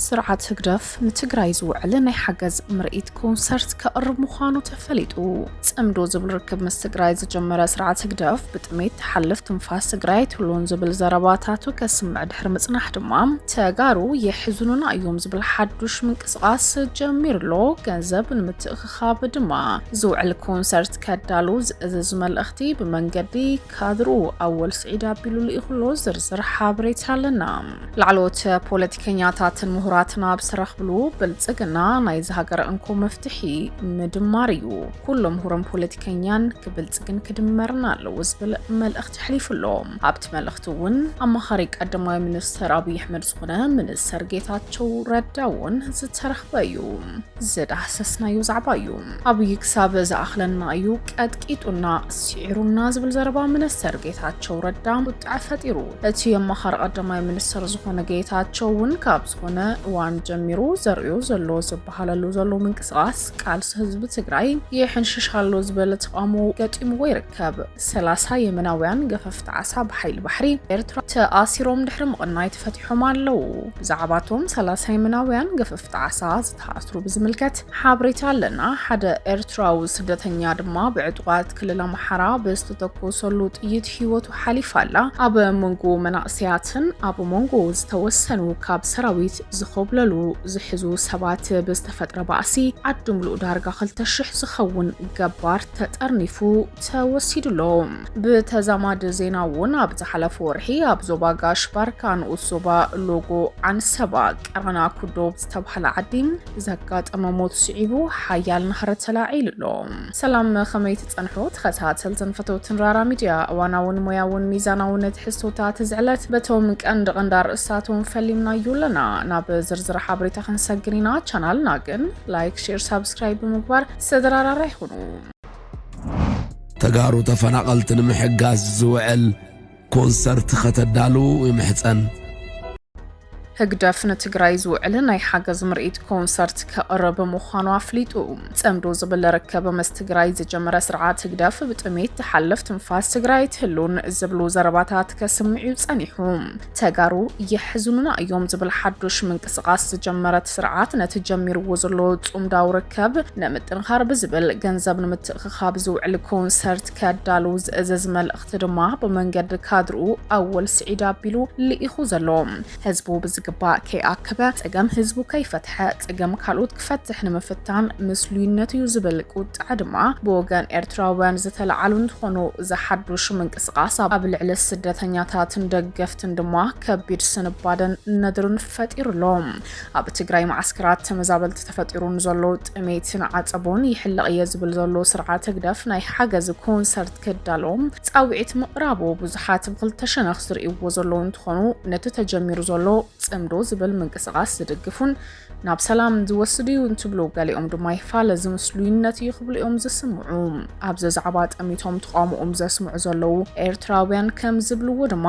ስርዓት ህግደፍ ንትግራይ ዝውዕል ናይ ሓገዝ ምርኢት ኮንሰርት ከቕርብ ምዃኑ ተፈሊጡ። ጽምዶ ዝብል ርክብ ምስ ትግራይ ዝጀመረ ስርዓት ህግደፍ፣ ብጥሜት ትሓልፍ ትንፋስ ትግራይ ኣይትህሉን ዝብል ዘረባታቱ ከስምዕ ድሕሪ ምጽናሕ ድማ፣ ተጋሩ የሕዝኑና እዮም ዝብል ሓዱሽ ምንቅስቓስ ጀሚሩ ኣሎ። ገንዘብ ንምትእኽኻብ ድማ ዝውዕል ኮንሰርት ከዳሉ ዝእዝዝ መልእኽቲ ብመንገዲ ካድሩ ኣወል ስዒድ ኣቢሉ ልኢኹ ኣሎ። ዝርዝር ሓበሬታ ኣለና። ላዕለዎት ፖለቲከኛታትን ምሁራትን ኣብ ዝተረኽብሉ፣ ብልጽግና ናይዚ ሃገር እንኮ መፍትሒ ምድማር እዩ። ኩሉ ምሁርን ፖለቲከኛን ክብልጽግን ክድመርን ኣለዎ ዝብል መልእኽቲ ኣሕሊፉ ኣሎ። ኣብቲ መልእኽቲ እውን ኣማኻሪ ቀዳማይ ሚኒስትር ኣብይ ኣሕመድ ዝኾነ ሚኒስትር ጌታቸው ረዳ እውን ዝተረኽበ እዩ። ዝዳህሰስናዮ ዛዕባ እዩ። ኣብይ ክሳብ ዝኣኽለና እዩ ቀጥቂጡና፣ ስዒሩና ዝብል ዘረባ ሚኒስተር ጌታቸው ረዳ ቁጥዐ ፈጢሩ። እቲ ኣማኻሪ ቀዳማይ ሚኒስተር ዝኾነ ጌታቸው እውን ካብ ዝኾነ እዋን ጀሚሩ ዘርእዮ ዘሎ ዝበሃለሉ ዘሎ ምንቅስቓስ ቃልሲ ህዝቢ ትግራይ ይሕንሽሽ ኣሎ ዝበለ ተቓውሞ ገጢምዎ ይርከብ። ሰላሳ የመናውያን ገፈፍቲ ዓሳ ብሓይሊ ባሕሪ ኤርትራ ተኣሲሮም ድሕሪ ምቕናይ ተፈቲሖም ኣለዉ። ብዛዕባ እቶም ሰላሳ የመናውያን ገፈፍቲ ዓሳ ዝተኣስሩ ብዝምልከት ሓበሬታ ኣለና። ሓደ ኤርትራዊ ስደተኛ ድማ ብዕጡቓት ክልል ኣምሓራ ብዝተተኮሰሉ ጥይት ህይወቱ ሓሊፋ ኣላ። ኣብ መንጎ መናእሰያትን ኣብ መንጎ ዝተወሰኑ ካብ ሰራዊት ዝኾብለሉ ዝሕዙ ሰባት ብዝተፈጥረ ባእሲ ዓዲ ምሉእ ዳርጋ ክልተ ሽሕ ዝኸውን ገባር ተጠርኒፉ ተወሲዱ ኣሎ። ብተዛማዲ ዜና እውን ኣብ ዝሓለፈ ወርሒ ኣብ ዞባ ጋሽ ባርካ ንኡስ ዞባ ሎጎ ዓንሰባ ቀራና ኩዶ ዝተባህለ ዓዲ ዘጋጠመ ሞት ስዒቡ ሓያል ናህሪ ተላዒሉ ኣሎ። ሰላም፣ ከመይ ትጸንሑ ተኸታተልትን ፈተውትን ራራ ሚድያ? እዋናውን ሞያውን ሚዛናውን ትሕዝቶታት ዝዕለት በቶም ቀንዲ ቀንዲ ኣርእስታቶም ፈሊምናዩ ኣለና። ናብ ዝርዝር ሓበሬታ ክንሰግር ኢና። ቻናልና ግን ላይክ፣ ሼር፣ ሳብስክራይብ ብምግባር ዝተደራራራ ይኹኑ። ተጋሩ ተፈናቐልቲ ንምሕጋዝ ዝውዕል ኮንሰርት ከተዳሉ ይምሕጸን። ህግደፍ ንትግራይ ዝውዕል ናይ ሓገዝ ምርኢት ኮንሰርት ከቕርብ ምዃኑ ኣፍሊጡ። ጽምዶ ዝብል ርክብ ምስ ትግራይ ዝጀመረ ስርዓት ህግደፍ ብጥሜት ትሓልፍ ትንፋስ ትግራይ ኣይትህሉን ዝብሉ ዘረባታት ከስምዕ እዩ ጸኒሑ። ተጋሩ የሕዝኑና እዮም ዝብል ሓዱሽ ምንቅስቓስ ዝጀመረት ስርዓት ነቲ ጀሚርዎ ዘሎ ጽምዳዊ ርከብ ንምጥንኻር ብዝብል ገንዘብ ንምትእኽኻብ ዝውዕል ኮንሰርት ከዳሉ ዝእዝዝ መልእኽቲ ድማ ብመንገዲ ካድርኡ ኣወል ስዒድ ኣቢሉ ልኢኹ ዘሎ። ህዝቡ ብዝግባእ ከይኣከበ፣ ጸገም ህዝቡ ከይፈትሐ፣ ጸገም ካልኦት ክፈትሕ ንምፍታን ምስሉይነት እዩ ዝብል ቁጥዐ ድማ ብወገን ኤርትራውያን ዝተለዓሉ እንትኾኑ፣ እዚ ሓዱሽ ምንቅስቓስ ኣብ ልዕሊ ስደተኛታትን ደገፍትን ድማ ከቢድ ስንባደን ነድርን ፈጢሩ ኣሎ። ኣብ ትግራይ መዓስከራት ተመዛበልቲ ተፈጢሩ ንዘሎ ጥሜትን ዓጸቦን ይሕለቕ እየ ዝብል ዘሎ ስርዓት ህግደፍ ናይ ሓገዝ ኮንሰርት ከዳሎ ጻውዒት ምቕራቡ ብዙሓት ብክልተ ሸነኽ ዝርእይዎ ዘለዉ እንትኾኑ፣ ነቲ ተጀሚሩ ዘሎ ጽምዶ ዝብል ምንቅስቓስ ዝድግፉን ናብ ሰላም ዝወስድ እዩ እንትብሉ፣ ገሊኦም ድማ ይፋለ፣ እዚ ምስሉይነት እዩ ክብሉ እዮም ዝስምዑ። ኣብዚ ዛዕባ ጠሚቶም ተቓውሞኦም ዘስምዑ ዘለዉ ኤርትራውያን ከም ዝብልዎ ድማ፣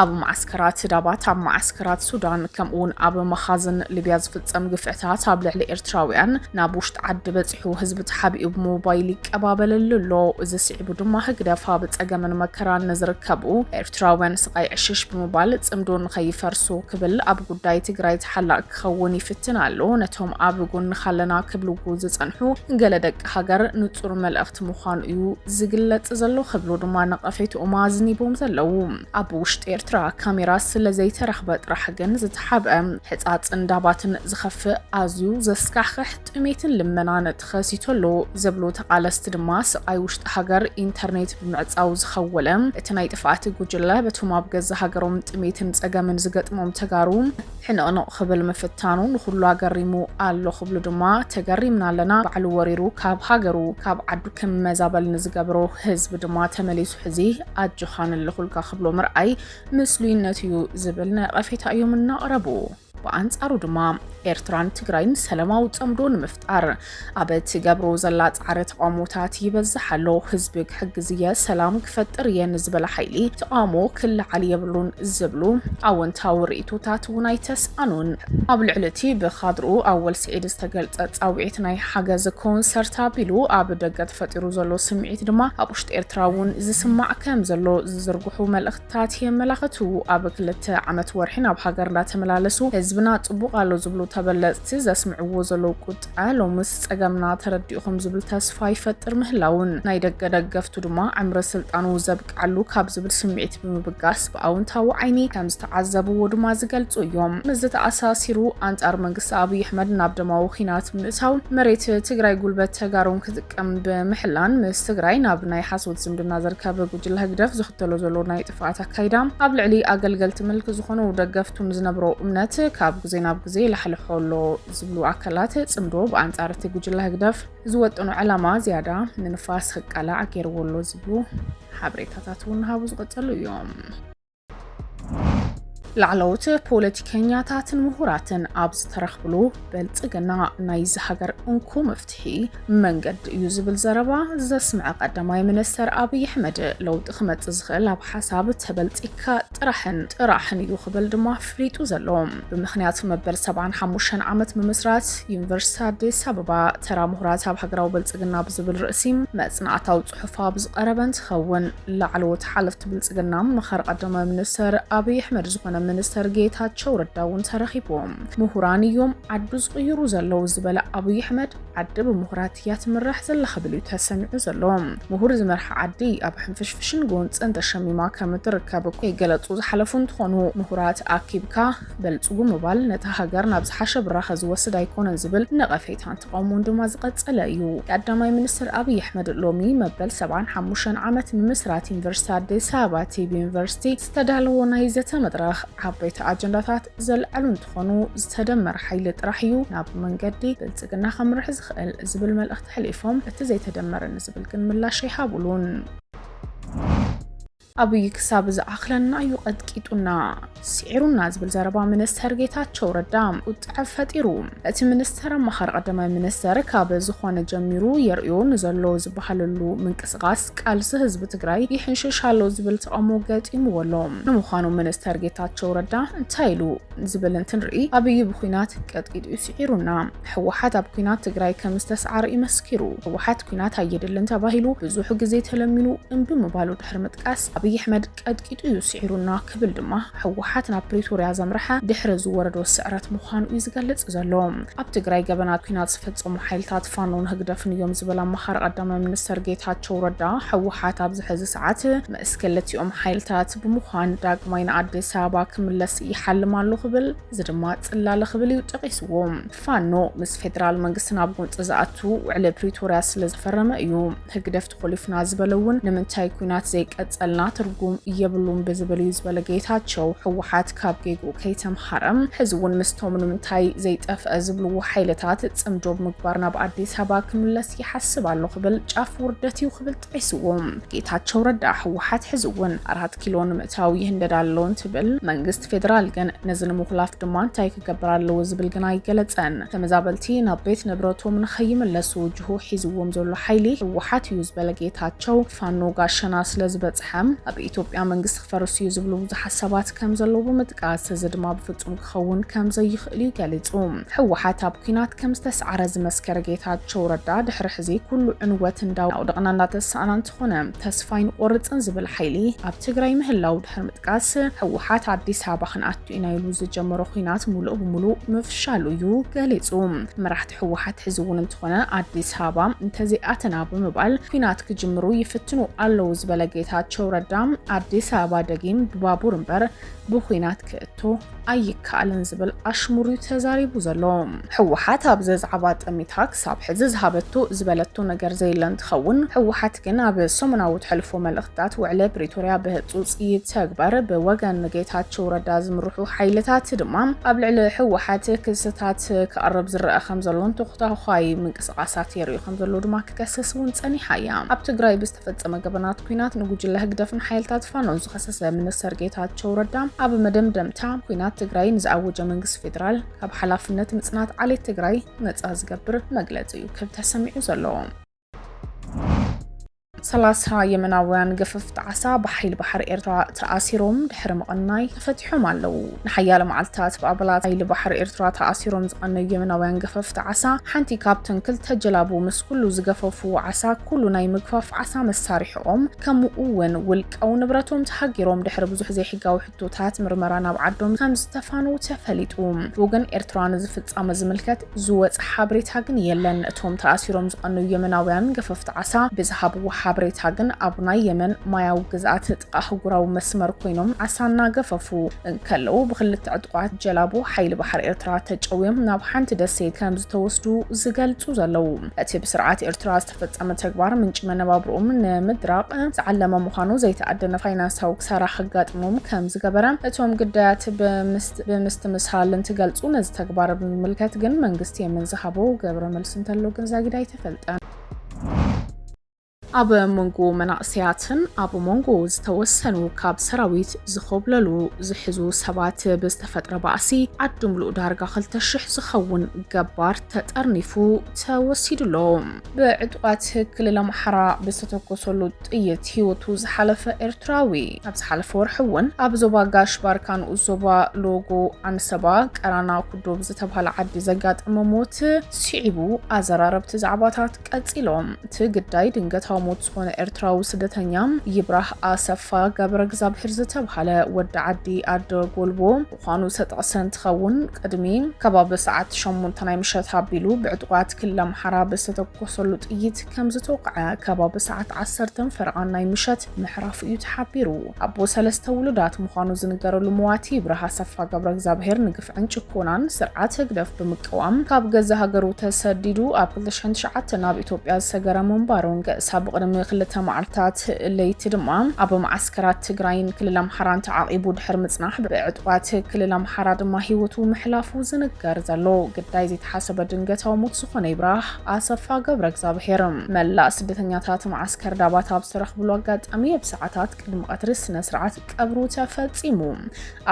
ኣብ መዓስከራት ዳባት፣ ኣብ መዓስከራት ሱዳን፣ ከምኡውን ኣብ መኻዝን ሊብያ ዝፍጸም ግፍዕታት ኣብ ልዕሊ ኤርትራውያን ናብ ውሽጢ ዓዲ በጺሑ ህዝቢ ተሓቢኡ ብሞባይል ይቀባበለሉ ኣሎ። እዚ ስዒቡ ድማ ህግደፍ ኣብ ጸገምን መከራን ንዝርከቡ ኤርትራውያን ስቓይ ዕሽሽ ብምባል ጽምዶ ንኸይፈርሱ ክብል ኣብ ጉዳይ ትግራይ ተሓላቂ ክኸውን ይፍትን ኣሎ። ነቶም ኣብ ጎንኻ ኣለና ክብልዎ ዝጸንሑ ገለ ደቂ ሃገር ንጹር መልእኽቲ ምዃኑ እዩ ዝግለጽ ዘሎ ክብሉ ድማ ነቐፌትኦም ኣዝኒቦም ዘለዉ። ኣብ ውሽጢ ኤርትራ ካሜራ ስለ ዘይተረኽበ ጥራሕ ግን ዝተሓብአ ሕጻጽን ዳባትን ዝኸፍእ ኣዝዩ ዘስካሕክሕ ጥሜትን ልመናን ተኸሲቱ ኣሎ ዝብሉ ተቓለስቲ ድማ ስቓይ ውሽጢ ሃገር ኢንተርኔት ብምዕጻው ዝኸወለ እቲ ናይ ጥፍኣት ጉጅለ በቶም ኣብ ገዛ ሃገሮም ጥሜትን ጸገምን ዝገጥሞም ተጋሩ ሕንቕንቕ ክብል ምፍታኑ ንኹሉ ኣገሪሙ ኣሎ ክብሉ ድማ ተገሪምና ኣለና። ባዕሉ ወሪሩ ካብ ሃገሩ ካብ ዓዱ ክመዛበል ንዝገብሮ ህዝቢ ድማ ተመሊሱ ሕዚ ኣጆኻ ንልኹልካ ክብሎ ምርኣይ ምስሉይነት እዩ ዝብል ነቐፌታ እዮም እናቕረቡ። ብኣንጻሩ ድማ ኤርትራን ትግራይን ሰላማዊ ጽምዶ ንምፍጣር ኣብ ትገብሮ ዘላ ጻዕሪ ተቓውሞታት ይበዝሕ ኣሎ። ህዝቢ ክሕግዝ እየ፣ ሰላም ክፈጥር እየ ንዝበለ ሓይሊ ተቓውሞ ክለዓል የብሉን ዝብሉ ኣወንታዊ ርእይቶታት እውን ኣይተስኣኑን። ኣብ ልዕሊ እቲ ብካድርኡ ኣወል ስዒድ ዝተገልጸ ጻውዒት ናይ ሓገዝ ኮንሰርት ኣቢሉ ኣብ ደገ ተፈጢሩ ዘሎ ስምዒት ድማ ኣብ ውሽጢ ኤርትራ እውን ዝስማዕ ከም ዘሎ ዝዝርግሑ መልእኽትታት የመላኽቱ። ኣብ ክልተ ዓመት ወርሒ ናብ ሃገር እንዳተመላለሱ ህዝቢ ህዝብና ጽቡቕ ኣሎ ዝብሉ ተበለጽቲ ዘስምዕዎ ዘለዉ ቁጥዐ ሎምስ ጸገምና ተረዲእኹም ዝብል ተስፋ ይፈጥር ምህላውን ናይ ደገ ደገፍቱ ድማ ዕምሪ ስልጣኑ ዘብቅዓሉ ካብ ዝብል ስምዒት ብምብጋስ ብኣውንታዊ ዓይኒ ከም ዝተዓዘብዎ ድማ ዝገልጹ እዮም። ምስ ዝተኣሳሲሩ ኣንጻር መንግስቲ ኣብይ ኣሕመድ ናብ ደማዊ ኺናት ምእታው መሬት ትግራይ ጉልበት ተጋሩን ክጥቀም ብምሕላን ምስ ትግራይ ናብ ናይ ሓሶት ዝምድና ዘርከብ ጉጅለ ህግደፍ ዝኽተሎ ዘሎ ናይ ጥፍኣት ኣካይዳ ኣብ ልዕሊ ኣገልገልቲ ምልኪ ዝኾኑ ደገፍቱ ንዝነብሮ እምነት ካብ ግዜ ናብ ግዜ ይላሕልሖ ኣሎ ዝብሉ ኣካላት ጽምዶ ብኣንጻር እቲ ጉጅለ ህግደፍ ዝወጠኖ ዕላማ ዝያዳ ንንፋስ ክቃላዕ ገይርዎ ኣሎ ዝብሉ ሓበሬታታት እውን ሃቡ ዝቐጸሉ እዮም። ላዕለዎት ፖለቲከኛታትን ምሁራትን ኣብ ዝተረኽብሉ ብልጽግና ናይዚ ሃገር እንኮ መፍትሒ መንገዲ እዩ ዝብል ዘረባ ዘስምዐ ቀዳማይ ሚኒስተር ኣብይ ኣሕመድ ለውጢ ክመጽእ ዝኽእል ኣብ ሓሳብ ተበልጺካ ጥራሕን ጥራሕን እዩ ክብል ድማ ኣፍሊጡ ዘሎ። ብምኽንያት መበል ሰብዓን ሓሙሽተን ዓመት ምምስራት ዩኒቨርሲቲ ኣዲስ ኣበባ ተራ ምሁራት ኣብ ሃገራዊ ብልጽግና ብዝብል ርእሲ መጽናዕታዊ ጽሑፍ ኣብ ዝቐረበ እንትኸውን ላዕለዎት ሓለፍቲ ብልጽግና ምኽር ቀዳማይ ሚኒስተር ኣብይ ኣሕመድ ዝኾነ ሚኒስተር ጌታቸው ረዳ እውን ተረኺቦም። ምሁራን እዮም ዓዱ ዝቕይሩ ዘለዉ ዝበለ ኣብይ ኣሕመድ ዓዲ ብምሁራት እያ ትምራሕ ዘላ ክብል እዩ ተሰሚዑ ዘሎ። ምሁር ዝመርሓ ዓዲ ኣብ ሕንፍሽፍሽን ጎንፅን ተሸሚማ ከም እትርከብ እኮ የገለፁ ዝሓለፉ እንትኾኑ ምሁራት ኣኪብካ በልፅጉ ምባል ነታ ሃገር ናብ ዝሓሸ ብራኸ ዝወስድ ኣይኮነን ዝብል ነቐፌታን ተቓውሞን ድማ ዝቐጸለ እዩ። ቀዳማይ ሚኒስትር ኣብይ ኣሕመድ ሎሚ መበል ሰብዓን ሓሙሽተን ዓመት ምምስራት ዩኒቨርሲቲ ኣዲስ ኣበባ ቲቢ ዩኒቨርሲቲ ዝተዳለዎ ናይ ዘተ መድረኽ ዓበይቲ ኣጀንዳታት ዘልዐሉ እንትኾኑ ዝተደመረ ሓይሊ ጥራሕ እዩ ናብ መንገዲ ብልጽግና ከምርሕ ዝኽእል ዝብል መልእኽቲ ኣሕሊፎም፣ እቲ ዘይተደመረ ንዝብል ግን ምላሽ ኣይሃቡሉን። ኣብይ ክሳብ ዝኣኽለና እዩ ቀጥቂጡና፣ ስዒሩና ዝብል ዘረባ ሚኒስተር ጌታቸው ረዳ ቁጥዐ ፈጢሩ። እቲ ሚኒስተር ኣማኻሪ ቀዳማይ ሚኒስተር ካብ ዝኾነ ጀሚሩ የርእዮ ንዘሎ ዝበሃለሉ ምንቅስቓስ ቃልሲ ህዝቢ ትግራይ ይሕንሽሽ ኣሎ ዝብል ተቓውሞ ገጢምዎ ኣሎ። ንምዃኑ ሚኒስተር ጌታቸው ረዳ እንታይ ኢሉ? ዝብል እንትንርኢ ኣብይ ብኲናት ቀጥቂጡ እዩ ስዒሩና። ህወሓት ኣብ ኲናት ትግራይ ከም ዝተስዓረ እዩ መስኪሩ። ህወሓት ኲናት ኣየድልን ተባሂሉ ብዙሕ ግዜ ተለሚኑ እምቢ ምባሉ ድሕሪ ምጥቃስ ኣብይ ኣሕመድ ቀጥቂጡ እዩ ስዒሩና ክብል ድማ ህወሓት ናብ ፕሪቶርያ ዘምርሐ ድሕሪ ዝወረዶ ስዕረት ምዃኑ እዩ ዝገልጽ ዘሎ። ኣብ ትግራይ ገበናት ኲናት ዝፈጸሙ ሓይልታት ፋኖን ህግደፍን እዮም ዝብል ኣማኻሪ ቀዳማይ ሚኒስተር ጌታቸው ረዳ ህወሓት ኣብዚ ሕዚ ሰዓት ምስ ክልቲኦም ሓይልታት ብምዃን ዳግማይ ንኣዲስ ኣበባ ክምለስ ይሓልም ኣሎ ክብል፣ እዚ ድማ ጽላለ ክብል እዩ ጠቒስዎ። ፋኖ ምስ ፌደራል መንግስቲ ናብ ጎንፂ ዝኣቱ ውዕሊ ፕሪቶርያ ስለ ዝፈረመ እዩ። ህግደፍ ተኾሊፍና ዝበለ እውን ንምንታይ ኲናት ዘይቀጸልና ትርጉም የብሉን ብዝብል እዩ ዝበለ ጌታቸው፣ ህወሓት ካብ ጌግኡ ከይተምሃረ ሕዚ እውን ምስቶም ንምንታይ ዘይጠፍአ ዝብልዎ ሓይልታት ጽምዶ ብምግባር ናብ ኣዲስ ኣበባ ክምለስ ይሓስብ ኣሎ ክብል ጫፍ ውርደት እዩ ክብል ጠቒስዎ። ጌታቸው ረዳ ህወሓት ሕዚ እውን ኣራት ኪሎ ንምእታው ይህንደድ ኣሎ እንትብል፣ መንግስቲ ፌደራል ግን ነዚ ንምኹላፍ ድማ እንታይ ክገብር ኣለዎ ዝብል ግን ኣይገለጸን። ተመዛበልቲ ናብ ቤት ንብረቶም ንኸይምለሱ ጅሆ ሒዝዎም ዘሎ ሓይሊ ህወሓት እዩ ዝበለ ጌታቸው፣ ፋኖ ጋሸና ስለ ዝበጽሐ ኣብ ኢትዮጵያ መንግስቲ ክፈርስ እዩ ዝብሉ ብዙሓት ሰባት ከም ዘለዉ ብምጥቃስ፣ እዚ ድማ ብፍጹም ክኸውን ከም ዘይኽእል እዩ ገሊጹ። ህወሓት ኣብ ኲናት ከም ዝተስዓረ ዝመስከረ ጌታቸው ረዳ፣ ድሕሪ ሕዚ ኩሉ ዕንወት እንዳወደቕና እንዳተሳእና እንተኾነ ተስፋ ኣይንቆርጽን ዝብል ሓይሊ ኣብ ትግራይ ምህላው ድሕሪ ምጥቃስ፣ ህወሓት ኣዲስ ኣበባ ክንኣቱ ኢና ኢሉ ዝጀመሮ ኲናት ሙሉእ ብሙሉእ ምፍሻሉ እዩ ገሊጹ። መራሕቲ ህወሓት ሕዚ እውን እንተኾነ ኣዲስ ኣበባ እንተዘይኣተና ብምባል ኲናት ክጅምሩ ይፍትኑ ኣለዉ ዝበለ ጌታቸው ረዳ፣ ኣዲስ ኣበባ ደጊም ብባቡር እምበር ብኲናት ክእቶ ኣይከኣልን ዝብል ኣሽሙር እዩ ተዛሪቡ ዘሎ። ህወሓት ኣብ ዘዝዓባ ጠሚታ ክሳብ ሕዚ ዝሃበቶ ዝበለቶ ነገር ዘየለ እንትኸውን፣ ህወሓት ግን ኣብ ሰሙናዊ ትሕልፎ መልእኽትታት ውዕለ ፕሪቶርያ ብህፁፅ ይተግበር፣ ብወገን ጌታቸው ረዳ ዝምርሑ ሓይልታት ድማ ኣብ ልዕሊ ህወሓት ክስታት ክቐርብ ዝረአ ከም ዘሎ እንተኾታዃይ ምንቅስቓሳት የርእዩ ከም ዘሎ ድማ ክከስስ እውን ጸኒሓ እያ። ኣብ ትግራይ ብዝተፈጸመ ገበናት ኲናት ንጉጅለ ህግደፍን ሓይልታት ፋኖን ዝኸሰሰ ሚኒስተር ጌታቸው ረዳ፣ ኣብ መደምደምታ ኲናት ትግራይ ንዝኣወጀ መንግስቲ ፌደራል ካብ ሓላፍነት ምጽናት ዓሌት ትግራይ ነጻ ዝገብር መግለጺ እዩ ክብ ተሰሚዑ ዘሎ። ሰላሳ የመናውያን ገፈፍቲ ዓሳ ብሓይሊ ባሕሪ ኤርትራ ተኣሲሮም ድሕሪ ምቕናይ ተፈቲሖም ኣለዉ። ንሓያለ መዓልትታት ብኣባላት ሓይሊ ባሕሪ ኤርትራ ተኣሲሮም ዝቐነዩ የመናውያን ገፈፍቲ ዓሳ፣ ሓንቲ ካብተን ክልተ ጀላቡ ምስ ኩሉ ዝገፈፍዎ ዓሳ ኩሉ ናይ ምግፋፍ ዓሳ መሳርሒኦም፣ ከምኡ እውን ውልቃዊ ንብረቶም ተሃጊሮም ድሕሪ ብዙሕ ዘይሕጋዊ ሕቶታት ምርመራ ናብ ዓዶም ከም ዝተፋነዉ ተፈሊጡ። ብወገን ኤርትራ ንዚ ፍጻመ ዝምልከት ዝወጸ ሓበሬታ ግን የለን። እቶም ተኣሲሮም ዝቐነዩ የመናውያን ገፈፍቲ ዓሳ ብዝሃብዎ ሓበሬታ ግን ኣብ ናይ የመን ማያዊ ግዝኣት ጥቓ ኣህጉራዊ መስመር ኮይኖም ዓሳ እናገፈፉ እንከለዉ ብክልተ ዕጡቓት ጀላቡ ሓይሊ ባሕሪ ኤርትራ ተጨውዮም ናብ ሓንቲ ደሴት ከም ዝተወስዱ ዝገልጹ ዘለዉ። እቲ ብስርዓት ኤርትራ ዝተፈጸመ ተግባር ምንጪ መነባብርኦም ንምድራቕ ዝዓለመ ምዃኑ ዘይተኣደነ ፋይናንሳዊ ክሳራ ከጋጥሞም ከም ዝገበረ እቶም ግዳያት ብምስ-፣ ብምስትምሳል እንትገልጹ፣ ነዚ ተግባር ብምምልከት ግን መንግስቲ የመን ዝሃቦ ግብረ መልሲ እንተሎ ግን ዛጊድ ኣይተፈልጠን። ኣብ መንጎ መናእሰያትን ኣብ መንጎ ዝተወሰኑ ካብ ሰራዊት ዝኾብለሉ ዝሕዙ ሰባት ብዝተፈጥረ ባእሲ ዓዲ ምሉእ ዳርጋ ክልተ ሽሕ ዝኸውን ገባር ተጠርኒፉ ተወሲዱ ኣሎ። ብዕጡቓት ክልል ኣምሓራ ብዝተተኮሰሉ ጥይት ህይወቱ ዝሓለፈ ኤርትራዊ። ኣብ ዝሓለፈ ወርሒ እውን ኣብ ዞባ ጋሽ ባርካ ንኡስ ዞባ ሎጎ ኣንሰባ ቀራና ኩዶ ብዝተባሃለ ዓዲ ዘጋጠመ ሞት ስዒቡ ኣዘራረብቲ ዛዕባታት ቀጺሎም። እቲ ግዳይ ድንገታዊ ሞት ዝኾነ ኤርትራዊ ስደተኛ ይብራህ ኣሰፋ ገብረ እግዚኣብሔር ዝተባሃለ ወዲ ዓዲ ኣደ ጎልቦ ምዃኑ ዝተጠቕሰ እንትኸውን፣ ቅድሚ ከባቢ ሰዓት ሸሞንተ ናይ ምሸት ኣቢሉ ብዕጡቓት ክልል ኣምሓራ ብዝተተኮሰሉ ጥይት ከም ዝተወቕዐ ከባቢ ሰዓት ዓሰርተ ፈረቓን ናይ ምሸት ምሕራፉ እዩ ተሓቢሩ። ኣቦ ሰለስተ ውሉዳት ምዃኑ ዝንገረሉ መዋቲ ይብራህ ኣሰፋ ገብረ እግዚኣብሔር ንግፍዕን ጭኮናን ስርዓት ህግደፍ ብምቅዋም ካብ ገዛ ሃገሩ ተሰዲዱ ኣብ ክልተ ሽሕን ትሽዓተን ናብ ኢትዮጵያ ዝሰገረ ምንባሩን ገእሳ ብቕድሚ ክልተ መዓልታት ለይቲ ድማ ኣብ መዓስከራት ትግራይን ክልል ኣምሓራን ተዓቒቡ ድሕሪ ምጽናሕ ብዕጡቓት ክልል ኣምሓራ ድማ ህይወቱ ምሕላፉ ዝንገር ዘሎ ግዳይ ዘይተሓሰበ ድንገታዊ ሞት ዝኾነ ይብራህ ኣሰፋ ገብረ እግዚኣብሔር። መላእ ስደተኛታት መዓስከር ዳባት ኣብ ዝተረኽብሉ ኣጋጣሚ ኣብ ሰዓታት ቅድሚ ቀትሪ ስነ ስርዓት ቀብሩ ተፈጺሙ።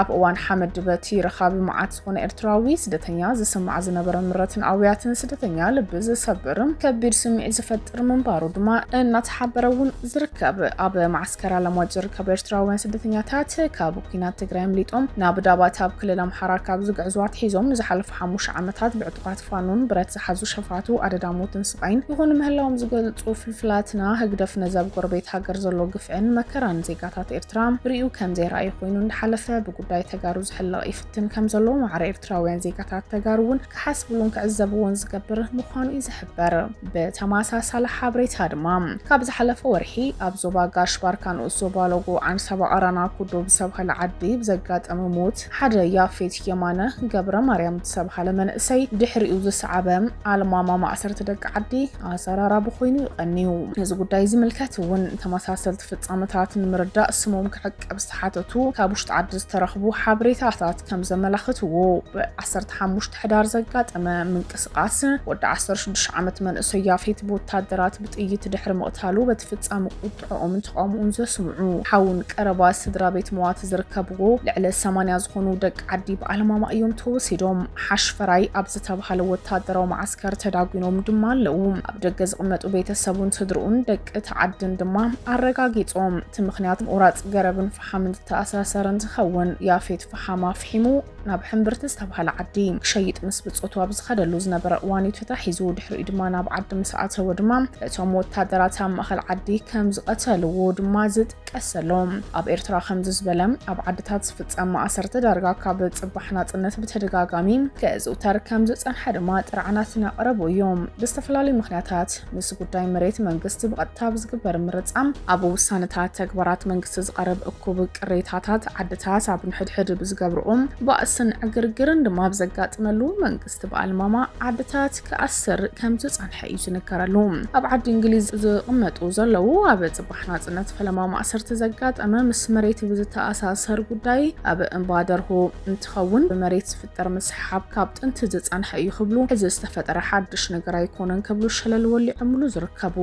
ኣብ እዋን ሓመድ በቲ ረኻቢ መዓት ዝኾነ ኤርትራዊ ስደተኛ ዝስማዕ ዝነበረ ምረትን ኣውያትን ስደተኛ ልቢ ዝሰብር ከቢድ ስምዒት ዝፈጥር ምንባሩ ድማ እናተሓበረ እውን ዝርከብ። ኣብ መዓስከር ኣለማጅ ዝርከቡ ኤርትራውያን ስደተኛታት ካብ ኩናት ትግራይ ኣምሊጦም ናብ ዳባት ኣብ ክልል ኣምሓራ ካብ ዝግዕዙ ኣትሒዞም ንዝሓለፉ ሓሙሽተ ዓመታት ብዕጡቓት ፋኖን ብረት ዝሓዙ ሸፋቱ ኣደዳ ሞትን ስቓይን ይኾኑ ምህላዎም ዝገልጹ ፍልፍላትና፣ ህግደፍ ነዚ ኣብ ጎረቤት ሃገር ዘሎ ግፍዕን መከራን ዜጋታት ኤርትራ ርእዩ ከም ዘይረኣየ ኮይኑ እንዳሓለፈ ብጉዳይ ተጋሩ ዝሕለቕ ይፍትን ከም ዘሎ ማዕረ ኤርትራውያን ዜጋታት ተጋሩ እውን ክሓስብሉን ክዕዘብዎን ዝገብር ምዃኑ እዩ ዝሕበር። ብተመሳሳሊ ሓበሬታ ድማ ካብ ዝሓለፈ ወርሒ ኣብ ዞባ ጋሽ ባርካ ንኡስ ዞባ ሎጎ ዓንሰባ ቀራና ኩዶ ብዝተባሃለ ዓዲ ብዘጋጠመ ሞት ሓደ ያፌት የማነ ገብረ ማርያም ዝተባሃለ መንእሰይ ድሕሪኡ ዝሰዓበ ኣልማማ ማእሰርቲ ደቂ ዓዲ ኣዘራራቢ ኮይኑ ይቐንዩ። ነዚ ጉዳይ ዝምልከት እውን ተመሳሰልቲ ፍጻመታት ንምርዳእ ስሞም ክዕቀብ ዝተሓተቱ ካብ ውሽጢ ዓዲ ዝተረኽቡ ሓበሬታታት ከም ዘመላኽትዎ፣ ብ ዓሰርተ ሓሙሽተ ሕዳር ዘጋጠመ ምንቅስቓስ ወዲ ዓሰርተ ሽዱሽተ ዓመት መንእሰይ ያፌት ብወታደራት ብጥይት ድሕሪ ምቕታሉ በቲ ፍጻመ ቁጥዐኦምን ተቓውሞኡን ዘስምዑ ሓውን ቀረባ ስድራ ቤት መዋቲ ዝርከብዎ ልዕሊ ሰማንያ ዝኾኑ ደቂ ዓዲ ብኣልማማ እዮም ተወሲዶም። ሓሽፈራይ ኣብ ዝተባሃለ ወታደራዊ መዓስከር ተዳጒኖም ድማ ኣለዉ። ኣብ ደገ ዝቕመጡ ቤተሰቡን ስድርኡን ደቂ እቲ ዓድን ድማ ኣረጋጊጾም። እቲ ምኽንያት ምቑራጽ ገረብን ፈሓምን ዝተኣሳሰረ እንትኸውን፣ ያፌት ፈሓም ኣፍሒሙ ናብ ሕምብርቲ ዝተባሃለ ዓዲ ክሸይጥ ምስ ብጾቱ ኣብ ዝኸደሉ ዝነበረ እዋን እዩ ተታሒዙ። ድሕሪኡ ድማ ናብ ዓዲ ምስ ኣተወ ድማ እቶም ወታደራት ኣብ ማእኸል ዓዲ ከም ዝቐተልዎ ድማ ዝጥቀስ ዘሎ። ኣብ ኤርትራ ከምዚ ዝበለ ኣብ ዓድታት ዝፍጸም ማእሰርቲ ዳርጋ ካብ ጽባሕ ናጽነት ብተደጋጋሚ ክዝውተር ከም ዝጸንሐ ድማ ጥርዓናት እናቕረቡ እዮም። ብዝተፈላለዩ ምኽንያታት ምስ ጉዳይ መሬት መንግስቲ ብቐጥታ ብዝግበር ምርጻም ኣብ ውሳነታት ተግባራት መንግስቲ ዝቐርብ እኩብ ቅሬታታት ዓድታት ኣብ ንሕድሕድ ብዝገብርኦም ባእስን ዕግርግርን ድማ ብዘጋጥመሉ መንግስቲ ብኣልማማ ዓድታት ክኣስር ከም ዝጸንሐ እዩ ዝንገረሉ። ኣብ ዓዲ እንግሊዝ ዝቕመጡ ዘለዉ ኣብ ጽባሕ ናጽነት ፈለማ ማእሰርቲ ዘጋጠመ ምስ መሬት ብዝተኣሳሰር ጉዳይ ኣብ እምባ ደርሆ እንትኸውን ብመሬት ዝፍጠር ምስሓብ ካብ ጥንቲ ዝጸንሐ እዩ ክብሉ እዚ ዝተፈጠረ ሓድሽ ነገር ኣይኮነን ክብሉ ሸለል ወሊዖምሉ ዝርከቡ።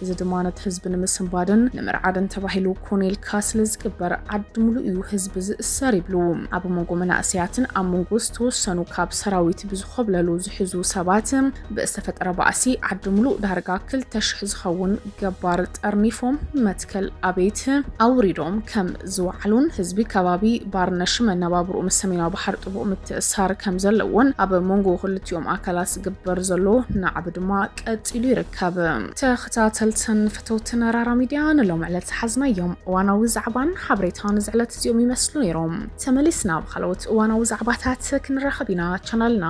እዚ ድማ ነቲ ህዝቢ ንምስንባድን ንምርዓድን ተባሂሉ ኮኔል ካስል ዝግበር ዓዲ ሙሉእ እዩ ህዝቢ ዝእሰር ይብሉ። ኣብ መንጎ መናእሰያትን ኣብ መንጎ ዝተወሰኑ ካብ ሰራዊት ብዝኾብለሉ ዝሕዙ ሰባት ብዝተፈጠረ ባእሲ ዓዲ ሙሉእ ዳርጋ ክልተ ሽሕ ዝኸውን ገባር ጠርኒፎም መትከል ኣቤት ኣውሪዶም ከም ዝወዓሉን ህዝቢ ከባቢ ባርነሽ መነባብርኡ ምስ ሰሜናዊ ባሕሪ ጥቡቕ ምትእሳር ከም ዘለዎን ኣብ መንጎ ክልቲኦም ኣካላት ዝግበር ዘሎ ናዕቢ ድማ ቀጺሉ ይርከብ። ተኸታተልትን ፈተውትን ራራ ሚድያ ንሎም ዕለት ዝሓዝናዮም እዋናዊ ዛዕባን ሓበሬታን እዚ ዕለት እዚኦም ይመስሉ ነይሮም። ተመሊስና ኣብ ካልኦት እዋናዊ ዛዕባታት ክንራኸብ ኢና። ቻናልና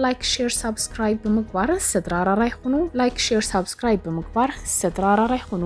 ላይክ፣ ሼር፣ ሳብስክራይብ ብምግባር ስድራ ራራ ይኹኑ። ላይክ፣ ሼር፣ ሳብስክራይብ ብምግባር ስድራ ራራ ይኹኑ።